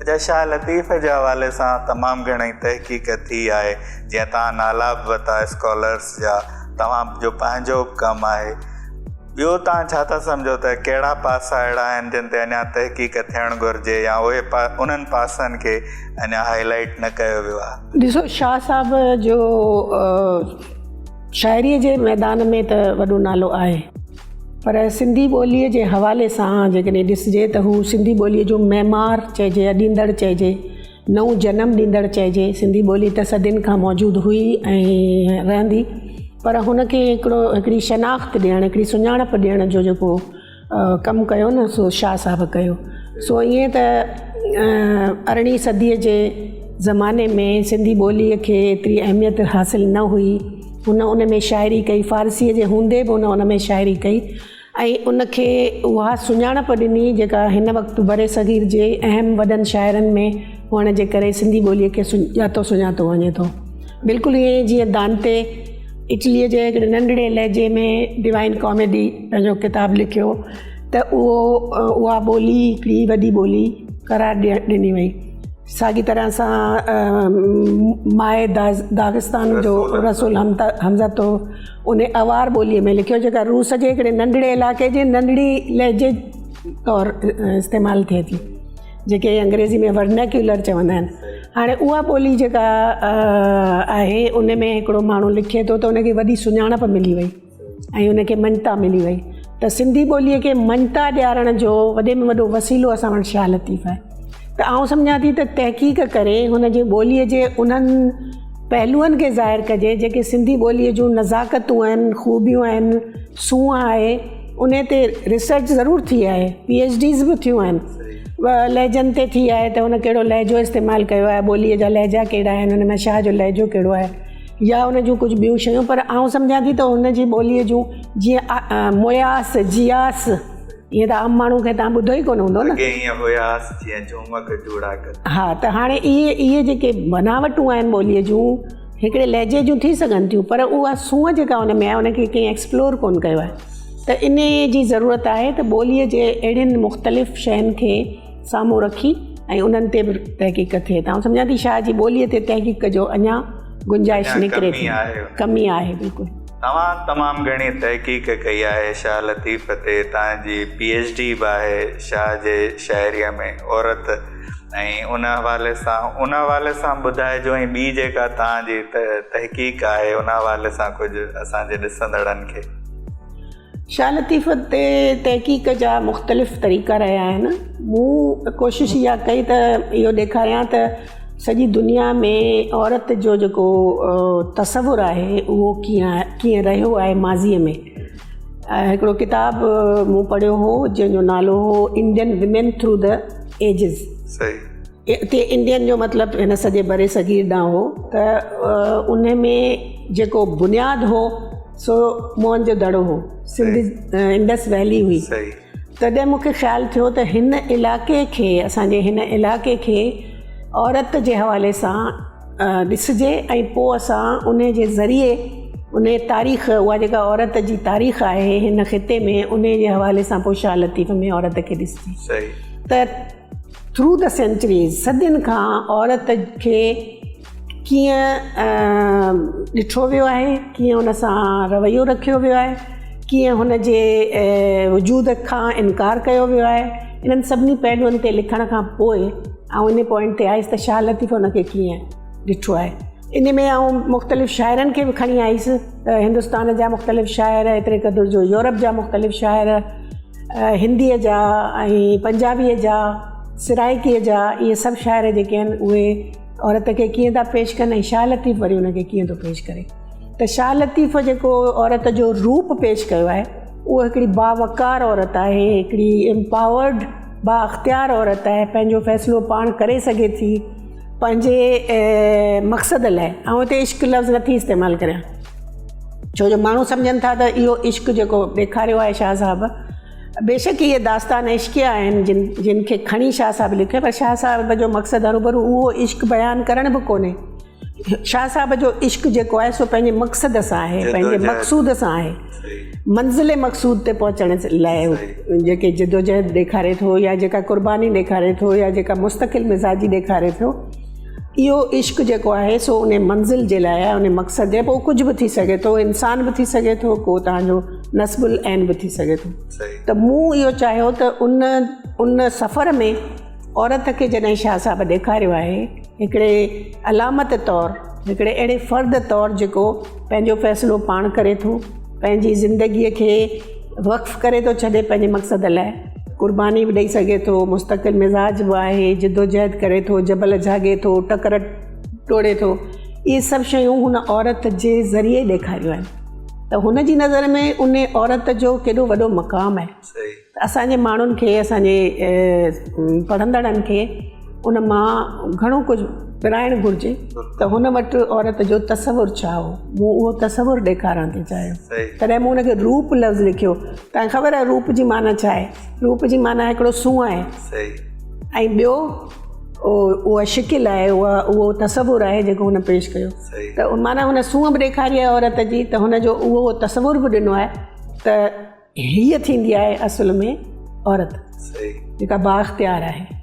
اچا شاهه لطيف جي حوالي سان تمام گهڻي تحقيق ٿي آهي جيئن توهان نالا به ورتا اسڪالرس جا توهان جو پنهنجو به ڪم آهي ٻيو توهان ڇا ٿا سمجهو ته ڪهڙا پاسا اهڙا آهن جن تي اڃا تحقيق ٿيڻ گهرجي يا اهي انهن پاسن کي اڃا هائي لائيٽ نه ڪيو ويو آهي؟ ڏسو شاهه صاحب جو شاعريء جي ميدان ۾ ته وڏو نالو آهي پر سنڌي ٻوليء جي حوالي سان جيڪڏهن ڏسجي ته هو سنڌي ٻوليء جو معمار چئجي اڏيندڙ چئجي نئون جنم ڏيندڙ چئجي. سنڌي ٻولي ته صدين کان موجود هئي ۽ رهندي پر هن کي هڪڙو هڪڙي شناخت ڏيڻ هڪڙي سڃاڻپ ڏيڻ جو جيڪو ڪم ڪيو نه سو شاهه صاحب ڪيو. سو ائين ته ارڙهين صديء جي زماني ۾ سنڌي ٻوليء کي ايتري اهميت حاصل نه هئي. هن ان ۾ شاعري ڪئي. فارسيء جي هوندي به هن ان ۾ شاعري ڪئي. ۽ ان کي اها سڃاڻپ ڏني جيڪا هن وقت برصغير جي اهم وڏن شاعرن ۾ هئڻ جي ڪري سنڌي ٻوليء کي ڄاتو سڃاتو وڃي ٿو. بلڪل ائين ئي جيئن دانتي اٽليء جي هڪڙي ننڍڙي لهجي ۾ ڊوائن ڪاميڊي پنهنجو ڪتاب لکيو ته اهو اها ٻولي هڪڙي وڏي ٻولي قرار ڏني وئي. ساڳي طرح سان مائي داغستان جو رسول حمزه تو ان اوار ٻوليء ۾ لکيو جيڪا روس جي هڪڙي ننڍڙي علائقي جي ننڍڙي لهجي طور استعمال ٿئي ٿي جيڪي انگريزي ۾ ورنيڪيولر چوندا آهن هاڻي اها ٻولي جيڪا آهي ان ۾ هڪڙو ماڻهو لکي ٿو ته ان کي وڏي سڃاڻپ ملي وئي ۽ ان کي مڃتا ملي وئي ته سنڌي ٻوليء کي مڃتا ڏيارڻ جو وڏي ۾ وڏو وسيلو اسان وٽ شاهه لطيف آهي ته آئون سمجهان ٿي ته تحقيق ڪري هن جي ٻوليء جي انهن پهلوئن کي ظاهر ڪجي جيڪي سنڌي ٻوليء جون نزاڪتون آهن خوبيون آهن سونهن آهي ان تي ريسرچ ضرور ٿي آهي پي ايڇ ڊيز به ٿيون آهن لهجن تي ٿي آهي ته هن ڪهڙو لهجو استعمال ڪيو آهي ٻوليء جا لهجا ڪهڙا آهن ان ۾ شاهه جو لهجو ڪهڙو آهي يا ان جون ڪجهه ٻيون شيون پر آئون سمجهان ٿي ته هن جي ٻوليء جون جيئن موياس، جياس، ائين ته عام ماڻهو کي تان ٻڌو ئي ڪونه هوندو نه. اڳي ائين هياس جيئن جهومڪ جوڙا ڪر. ها ته هاڻي اهي اهي جيڪي بناوٽون آهن ٻوليء جون هڪڙي لهجي جون ٿي سگهن ٿيون پر اها سونهن جيڪا ان ۾ آهي ان کي ڪنهن ايڪسپلور ڪونه ڪيو آهي ته ان جي ضرورت آهي ته ٻوليء جي اهڙين مختلف شين کي سامهون رکي ۽ انهن تي به تحقيق ٿئي ته آئون سمجهان ٿي شاهه جي ٻوليء تي تحقيق جو اڃا گنجائش نڪري ٿي ڪمي آهي بلڪل. توهان تمام گهڻي تحقيق ڪئي آهي شاهه لطيف تي توهان جي پي ايڇ ڊي به آهي شاهه جي شاعريء ۾ عورت ۽ ان حوالي سان ان حوالي سان ٻڌائجو ۽ ٻي جيڪا توهان جي تحقيق آهي ان حوالي سان ڪجهه اسان جي ڏسندڙن کي. شاهه لطيف تي تحقيق جا مختلف طريقا رهيا آهن. مون ڪوشش اها ڪئي ته اهو ڏيکاريان ته سڄي دنيا ۾ عورت جو جيڪو تصور آهي اهو ڪيئن ڪيئن رهيو آهي ماضيء ۾. هڪڙو ڪتاب مون پڙهيو هو جنهن جو نالو هو Indian women through the ages. صحيح. اتي انڊين جو مطلب هن سڄي برصغير ڏانهن هو ته ان ۾ جيڪو بنياد هو سو موهن جو دڙو هو سنڌ انڊس ويلي هئي تڏهن مون کي خيال ٿيو ته هن علاقي کي اسانجي هن علاقي کي عورت جي حوالي سان ڏسجي ۽ پوء اسان ان جي ذريعي ان تاريخ اها جيڪا عورت جي تاريخ آهي هن خطي ۾ ان جي حوالي سان پوء شاهه لطيف ۾ عورت کي ڏسجي ته ٿرو the centuries صدين کان عورت کي ڪيئن ڏٺو ويو آهي ڪيئن ان سان رويو رکيو ويو آهي ڪيئن هن جي وجود کان انڪار ڪيو ويو آهي انهن سڀني پهلوئن تي لکڻ کان پوء آئون ان پوائنٽ تي آيس ته شاهه لطيف ان کي ڪيئن ڏٺو آهي ان ۾ آئون مختلف شاعرن کي به کڻي آيس ته هندستان جا مختلف شاعر ايتري قدر جو يورپ جا مختلف شاعر هنديء جا ۽ پنجابيء جا سرائڪيء جا اهي سڀ شاعر جيڪي آهن اهي عورت کي ڪيئن ٿا پيش ڪن ۽ شاهه لطيف وري ان کي ڪيئن ٿو پيش ڪري ته شاهه لطيف جيڪو عورت جو روپ پيش ڪيو آهي اهو هڪڙي باوقار عورت آهي هڪڙي امپاورڊ با اختيار عورت آهي پنهنجو فيصلو پاڻ ڪري سگهي ٿي پنهنجي مقصد لاء آئون هتي عشق لفظ نٿي استعمال ڪريان ڇو جو ماڻهو سمجهن ٿا ته اهو عشق جيڪو ڏيکاريو آهي شاهه صاحب بيشڪ اهي داستان عشقيه آهن جن جن کي کڻي شاهه صاحب لکيو پر شاهه صاحب جو مقصد هروڀرو اهو عشق بيان ڪرڻ به ڪونهي شاهه صاحب جو عشق جيڪو آهي سو پنهنجي مقصد سان آهي پنهنجي مقصود سان آهي. منزل مقصود تي پهچڻ لاء جيڪي جدوجهد ڏيکاري ٿو يا جيڪا قرباني ڏيکاري ٿو يا جيڪا مستقل مزاجي ڏيکاري ٿو اهو عشق جيڪو آهي سو ان منزل جي لاء آهي ان مقصد جي پوء ڪجهه به ٿي سگهي ٿو انسان به ٿي سگهي ٿو ڪو توهان جو نصب العين به ٿي سگهي ٿو ته مون اهو چاهيو ته ان ان سفر ۾ عورت کي جڏهن شاهه صاحب ڏيکاريو آهي هڪڙي علامت طور، هڪڙي اهڙي فرد طور جيڪو پنهنجو فيصلو پاڻ ڪري ٿو، پنهنجي زندگيء کي وقف ڪري ٿو ڇڏي پنهنجي مقصد لاء، قرباني به ڏئي سگهي ٿو، مستقل مزاج به آهي، جدوجهد ڪري ٿو، جبل جهاڳي ٿو، ٽڪر ٽوڙي ٿو، اهي سڀ شيون هن عورت جي ذريعي ڏيکاريون آهن ته هن جي نظر ۾ ان عورت جو ڪيڏو وڏو مقام آهي. ته اسان جي ماڻهن کي اسان جي پڙهندڙن کي ان مان گهڻو ڪجهه پرائڻ گهرجي ته هن وٽ عورت جو تصور ڇا هو مون اهو تصور ڏيکارڻ ٿي چاهيو تڏهن مون ان کي روپ لفظ لکيو تنهن خبر آهي روپ جي معنيٰ ڇا آهي روپ جي معنيٰ هڪڙو سونهن آهي ۽ ٻيو اها شڪل آهي اها اهو تصور آهي جيڪو هن پيش ڪيو ته معنيٰ هن سونهن به ڏيکاري آهي عورت جي ته هن جو اهو تصور به ڏنو آهي ته هيء ٿيندي آهي اصل ۾ عورت جيڪا بااختيار آهي.